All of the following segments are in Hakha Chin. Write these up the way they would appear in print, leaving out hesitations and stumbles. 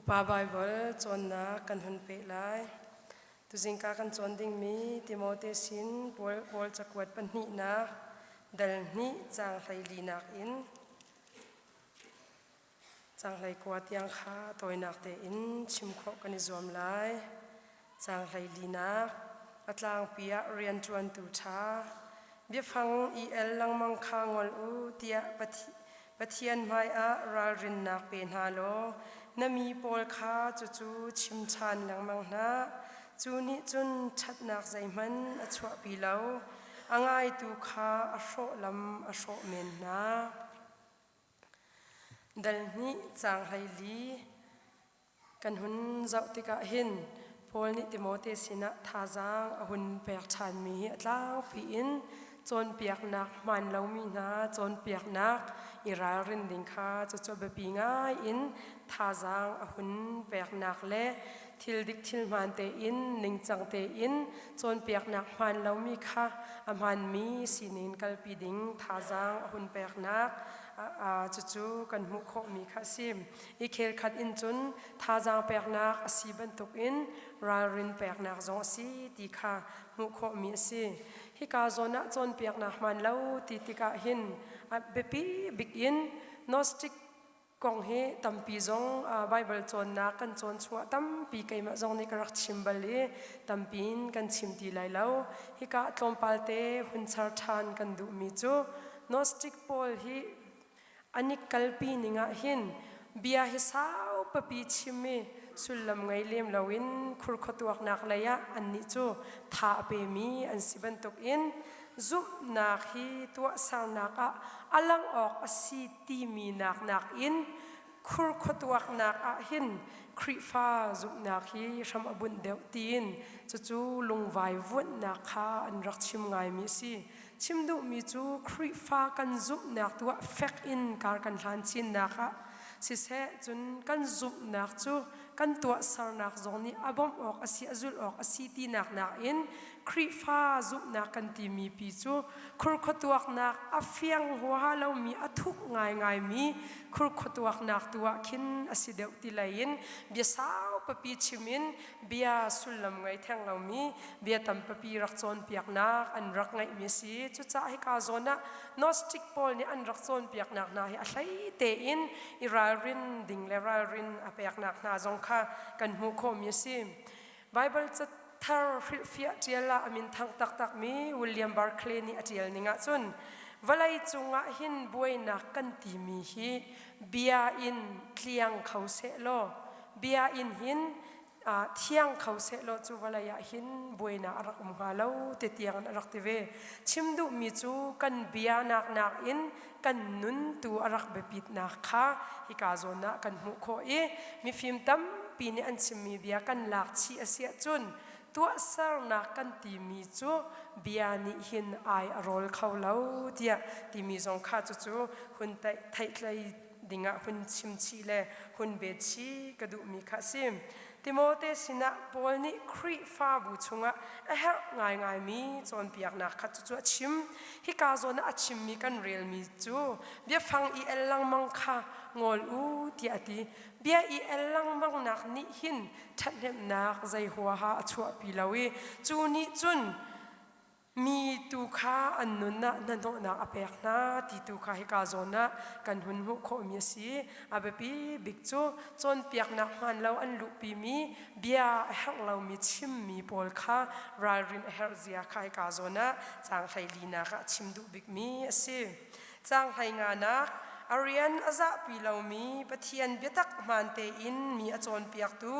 Upa Baibal cawnnak kan hun peh lai. Tuzingka kan cawn dingmi Timote sin Paul, Paul cakuat pahnihnak dal hnih caang hleilinak in caang hleikua tiang kha tawinak tein chim khawh kan i zuam lai. Caang hleilinak a tlangpi ah rianṭuantu ṭha biafang i el lengmang kha ngol u tiah Pathian hmaiah ralrinnak pe hna law na mi pawl kha cucu chim ṭhan lengmang hna. Cu nih cun ṭhatnak zeihmanh a chuahpi lo, a ngaitu kha a hrawh lam a hrawh men hna. Dal hnih caang 14 Kan hun zoh tikah hin Paul nih Timote sinah thazaang a hun pek ṭhanmi hi a tlangpi in cawnpiaknak hmaan lomi hna cawnpiaknak i ralrin ding kha cucu a biapi ngai in thazaang a hun peknak le thil dik thil hmaan tein ningcang tein cawnpiaknak hmaan lomi kha a hmaanmi sining in kalpi ding thazaang a hun peknak cucu kan hmuh khawhmi kha a si. I khelkhat in cun thazaang peknak a si bantukin ralrin peknak zong a si ti kha hmuh khawhmi a si. Hika zawn ah cawnpiaknak hmaan lo ti tikah hin a biapi bik in Gnostic kong hi tampi zong Baibal cawnnak kan cawn chungah tampi keimah zong nih ka rak chim bal i tampi in kan chim ti lai lo. Hika tlawmpal te hun char ṭhan kan duhmi cu Gnostic pawl hi An i kalpi ning ah hin bia hi sau papi chim i sullam ngei lem loin khurkhuatuaknak lei ah annih cu tha a pemi an si bantukin zumhnak hi tuahsernak ah a langh awk a si timi nak nakin khurkhuatuaknak ah hin Khrihfa zumhnak hi hram a bunh deuh tiin cucu lungvai vuanhnak kha an rak chim ngaimi a si. Chim duhmi cu Khrihfa kan zumhnak tu ah fek in kar kan hlan chinnak ah siseh cun kan zumhnak cu kan tuahsernak zong nih a bawmh awk a si a zulh awk a si tinak nakin Khrihfa zumhnak kan timi pi cu khurkhuatuaknak a fiang huaha lomi a thuk ngaingaimi khurkhuatuaknak tu ah khin a si deuh ti lei in bia sau papi chim in bia sullam ngei theng lomi bia tampapi rak cawnpiaknak an rak ngeihmi a si. Cucaah hika zawn ah Gnostic pawl nih an rak cawnpiaknak hna hi a hlei tein i ralrin ding le ralrin a peknak hna zong kha kan hmuh khawhmi a si. Baibal cathar hrilhfiah ṭial ah a min thang taktakmi William Barclay nih a ṭial ning ahcun vawlei cungah hin buainak kan timi hi bia in tliang kho sehlaw bia in hin thiang kho sehlaw cu vawlei ah hin buainak a rak um hnga lo ti tiang in a rak ti ve. Chim duhmi cu kan bianak nakin kan nun tu a rak biapitnak kha hika zawn ah kan hmuh khawh i mifim tampi nih an chimmi bia kan lak chih a si ahcun tuahsernak kan timi cu bia nih hin ai a rawl kho lo tiah timi zong kha cucu hun theihtlei dingah hun chim chih le hun bet chih ka duhmi kha a si. Timote sinah Paul nih Khrihfabu chungah a herh ngaingaimi cawnpiaknak kha cucu a chim. Hika zawn ah a chimmi kan relmi cu biafang i el lengmang kha ngol u tiah a ti. Bia i el lengmangnak nih hin ṭhathnemhnak zei huaha a chuahpi lo i cu nih cun Mi tu kha an nun ah hnahnawhnak a pek hna ti tu kha hika zawn ah kan hun hmuh khawhmi a si. A biapi bik cu cawnpiaknak hmaan lo an luhpimi bia a herh lomi chimmi pawl kha ralrin a herh zia kha hika zawn ah caang hleilinak ah chim duh bikmi a si. Caang hleinganak a rian a zahpi lomi Pathian biatak hmaan tein mi a cawnpiaktu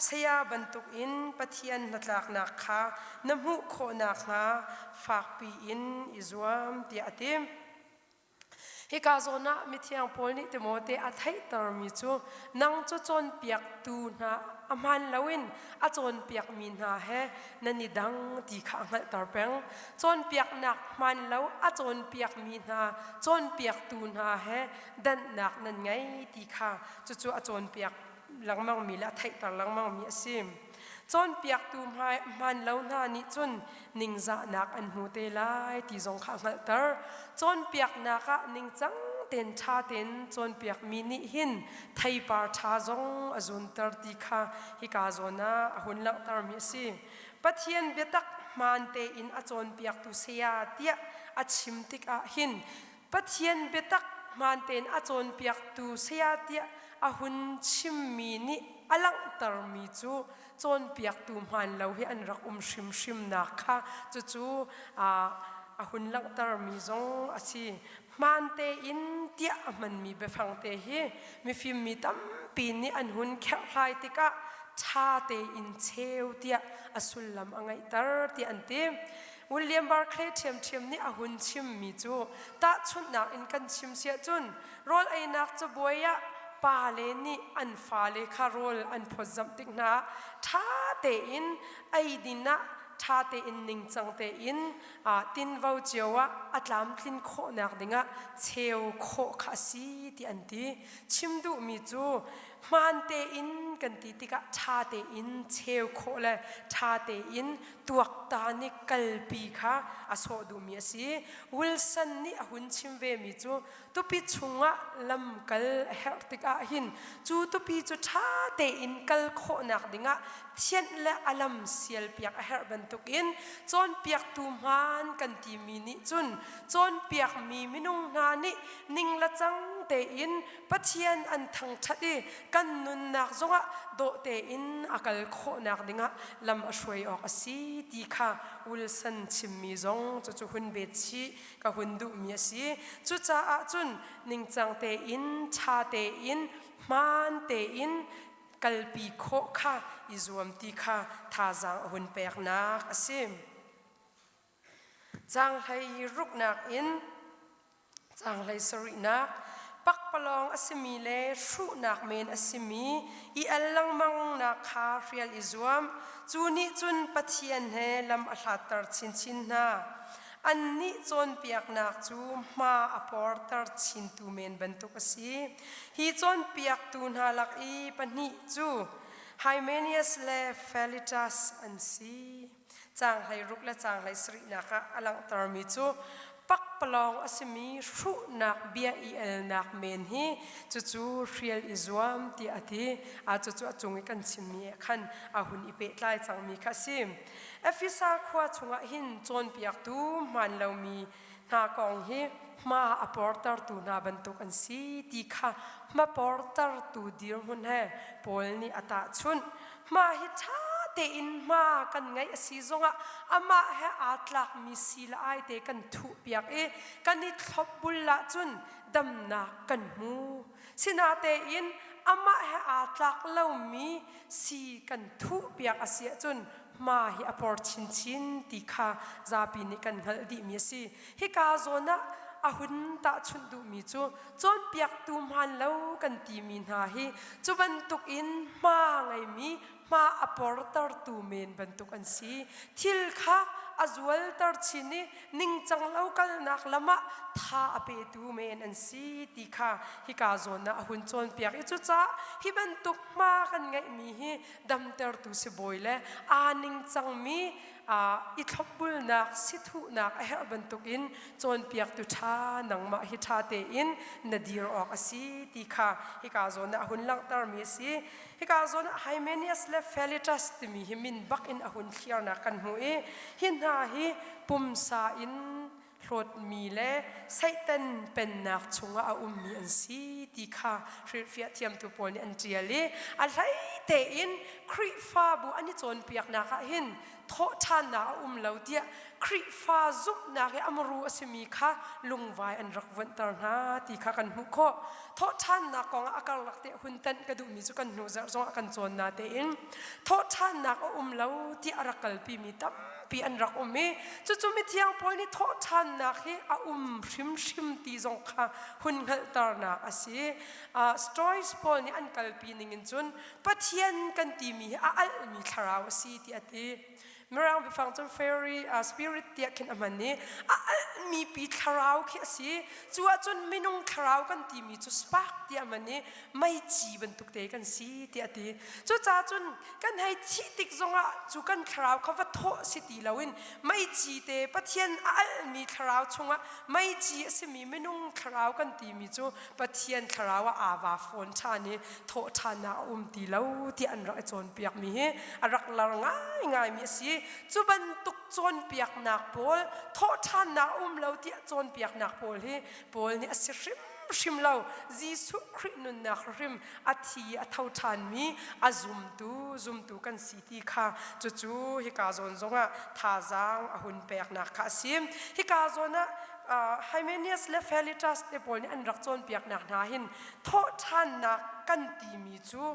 saya bantukin Pathian hnatlaknak kha na hmuh khawh nakhnga fakpi in i zuam tiah a ti. Hika zawn ah mithiang Paul nih Timote a theihtermi cu nang cu cawnpiaktu hna a hmaan loin a cawnpiakmi hna he nan i dang ti kha a hngalhter peng. Cawnpiaknak hmaan lo a cawnpiakmi hna cawnpiaktu hna he dannak nan ngei ti kha cucu a cawnpiak lengmangmi le a theihter lengmangmi a si. Cawnpiaktu hmaan lo hna nih cun ningzahnak an hmu te lai ti zong kha a hngalhter. Cawnpiaknak ah ningcang tein ṭha tein cawnpiakmi nih hin theipar ṭha zong a zunter ti kha hika zawn ah a hun langhtermi a si. Pathian biatak hmaan tein a cawnpiaktu saya tiah a chim tikah hin Pathian biatak hmaan tein a cawnpiaktu saya tiah a hun chimmi nih a langhtermi cu cawnpiaktu hmaan lo hi an rak um hrimhrimnak kha cucu a hun langhtermi zong a si. Hmaan tein tiah a hmanmi biafang te hi mifim mi tampi nih an hun kherhhlai tikah ṭha tein cheu tiah a sullam a ngeihter tiah an ti. William Barclay ṭhiamṭhiam nih a hun chimmi cu tahchunhnak in kan chim siah cun rawl einak cabuai ah pale nih an fale kha rawl an phawtzamh tik hna ah ṭha tein eidin ah ṭha tein ningcang tein tinvo cio ah a tlamtlin khawhnak dingah cheu khawh kha a si ti an ti. Chim duhmi cu hmaan tein kan ti tikah ṭha tein cheu khawh le ṭha tein tuaktan i kalpi kha a sawh duhmi a si. Wilson nih a hun chim vemi cu tupi chungah lam kal a herh tikah hin cu tupi cu ṭha tein kal khawhnak dingah thianh le a lam sialpiak a herh bantukin cawnpiaktu hmaan kan timi nih cun cawnpiakmi minung hna nih ning le cang tein Pathian an thangṭhat i kan nunnak zongah dawh tein a kal khawhnak dingah lam a hruai awk a si ti kha Wilson chimmi zong cucu hun bet chih ka hun duhmi a si. Cucaah cun ningcang tein, ṭha tein, hmaan tein kalpi khawh kha i zuam ti kha thazaang a hun peknak a si. Caanghlei ruknak in caanghlei sarihnak pakpalawng a simi le hruhnak men a simi i al lengmangnak kha hrial i zuam. Cu nih cun Pathian he lam a hlatter chinchin hna. Annih cawnpiaknak cu hma a porter chintu men bantuk a si. Hi cawnpiaktu hna lak i pahnih cu Hymenius le Philetus an si. Caang 16 le caang 17nak ah a langhtermi cu pakpalawng a simi hruhnak bia i elnak men hi cucu hrial i zuam tiah a ti. A cucu a cung i kan chimmi ah khan a hun i pehtlai cangmi kha a si. Efesa khua chungah hin cawnpiaktu hmaan lomi hna kong hi hma a portertu hna bantuk an si ti kha hmaportertu dirhmun he Paul nih a tahchunh. Hma hi ṭha tein hma kan ngeih a si zongah amah he aa tlakmi si le ai te kan thuhpiak i kan i thlopbul ahcun damnak kan hmu. Sinatein amah he aa tlak lomi si kan thuhpiak a si ahcun hma hi a por chinchin ti kha zapi nih kan hngalh dihmi a si. Hika zawn ah a hun tahchunh duhmi cu cawnpiaktu hmaan lo kan timi hna hi cu bantuk in hma ngeimi hma a portertu men bantuk an si. Thil kha a zualter chin i ningcang lo kalnak lam ah tha a petu men an si ti kha hika zawn ah a hun cawnpiak i cucaah hi bantuk hma kan ngeihmi hi damtertu sibawi le aa ningcangmi i thlopbulnak sithuhnak a herh bantukin cawnpiaktu ṭha nangmah hi ṭha tein na dir awk a si ti kha hika zawn ah a hun langhtermi a si. Hika zawn ah Hymenius le Philetus timi hi min bak in a hun thliarnak kan hmuh i hi hna hi pumsa in hlawtmi le Satan pennak chungah a ummi an si ti kha hrilhfiah thiamtu pawl nih an ṭial i a hlei tein Khrihfabu an i cawnpiaknak ah hin thawhṭhannak a um lo tiah Khrihfa zumhnak i a muru a simi kha lungvai an rak vonhter hna ti kha kan hmuh khawh. Thawhṭhannak kong ah a karlak te hun tanh ka duhmi cu kan hnu zarh zongah kan cawn na tein thawhṭhannak a um lo tiah a rak kalpimi tampi an rak um i cucu mithiang Paul nih thawhṭhannak hi a um hrimhrim ti zong kha hun hngalhternak a si. Stoics pawl nih an kalpi ning in cun Pathian kan timi hi a alhmi thlarau a si tiah a ti. Mirang biafang cun fairy uh, spirit tiah khin a hman i a alhmi pi thlarau khi a si. Cu ahcun minung thlarau kan timi cu spark tiah a hman i meici bantuk te kan si tiah a ti. Cucaah cun kan hei thih tik zongah cu kan thlarau kha va thawh si ti loin meici te Pathian a alhmi thlarau chungah meici a simi minung thlarau kan timi cu Pathian thlarau ah aa va fawn ṭhan i thawh ṭhannak a um ti lo tiah an rak i cawnpiakmi hi a rak lar ngaingaimi a si. Cu bantuk cawnpiaknak pawl thawh ṭhannak a um lo tiah cawnpiaknak pawl hi Paul nih a si hrimhrim lo. Jesuh Khrih nunnak hrim a thi a tho ṭhanmi a zumtu zumtu kan si ti kha cucu hika zawn zongah thazaang a hun peknak kha a si. Hika zawn ah Hymenius le Philetus te pawl nih an rak cawnpiaknak hna hin thawhṭhannak kan timi cu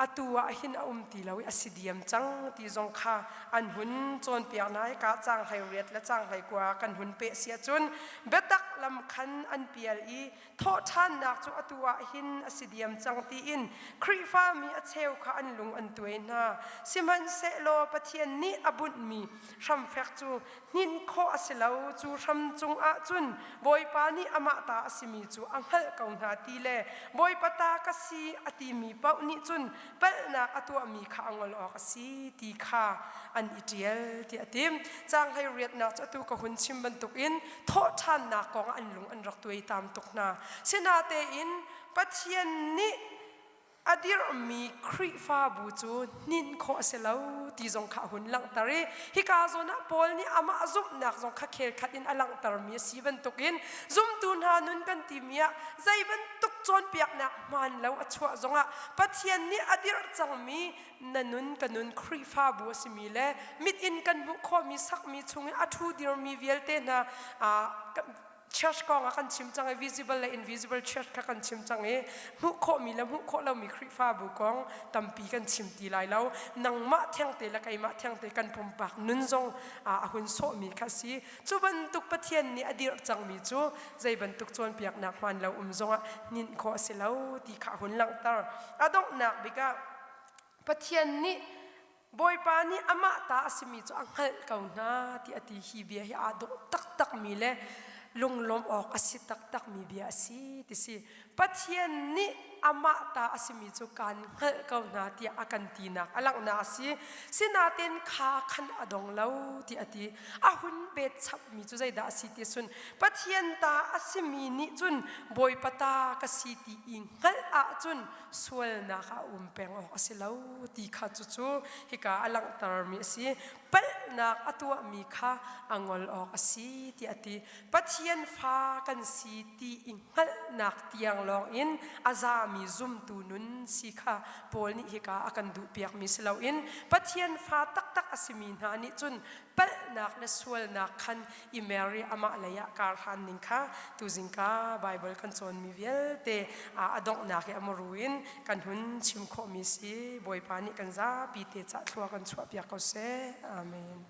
atu ah hin a um ti lo i a si diam cang ti zong kha an hun cawnpiak hna i ka caang 18 le caang 19 kan hun peh si ahcun biatak lam khan an pial i thawhṭhannak cu atu ah hin a si diam cang tiin Khrihfami a cheu kha an lung an tuai hna. Sihmanhsehlaw Pathian nih a bunhmi hramfek cu hninh khawh a si lo. Cu hram cungah cun Bawipa nih amah ta a simi cu a hngalh ko hna ti le Bawipa ta ka si a timi paoh nih cun palhnak a tuahmi kha a ngol awk a si ti kha an i ṭial tiah a ti. Caang 18nak cu atu ka hun chim bantukin thawhṭhannak kong ah an lung an rak tuaitam tuk hna. Sinatein Pathian nih a dirhmi Khrihfabu cu hninh khawh a si lo ti zong kha a hun langhter i hika zawn ah Paul nih amah zumhnak zong kha khelkhat in a langhtermi a si bantukin zumtu hna nun kan timi ah zei bantuk cawnpiaknak hmaan lo a chuah zongah Pathian nih a dirh cangmi na nun ka nun Khrihfabu a simi le mit in kan hmuh khawhmi sakmi chung i a ṭhu dirmi vialte hna church kong ah kan chim cang i visible le invisible church kha kan chim cang i hmuh khawhmi le hmuh khawh lomi Khrihfabu kong tampi kan chim ti lai lo. Nangmah thengte le keimah thengte kan pumpak nun zong a hun sawhmi kha si. Cu bantuk Pathian nih a dirh cangmi cu zei bantuk cawnpiaknak hmaan lo um zongah hninh khawh a si lo ti kha a hun langhter. A donghnak bik ah Pathian nih Bawipa nih amah ta a simi cu a hngalh ko hna ti a ti. Hi bia hi aa dawh taktakmi le lunglawmh awk a si taktakmi bia a si ti si. Pathian nih amah ta a simi cu kaan hngalh ko hna tiah a kan tinak a langhnak a si. Sinain kha khan a dong lo ti a ti. A hun bet chapmi cu zeidah a si ti cun Pathian ta a simi nih cun Bawipa ta ka si ti i hngalh ahcun sualnak ah um peng awk a si lo ti kha cucu hika a langhtermi a si. Palhnak a tuahmi kha a ngol awk a si tiah a ti. Pathian fa kan si ti i hngalhnak tiang lawng in a zami zumtu nun si kha Paul nih hika a kan duhpiakmi si loin Pathian fa taktak a simi hna nih cun palhnak le sualnak khan i mer i amah lei ah kar hlan ning kha tuzingka Baibal kan cawnmi vialte a donghnak i a muru in kan hun chim khawhmi si. Bawipa nih kan zapi te cah thlua kan chuahpiak ko seh. Amen.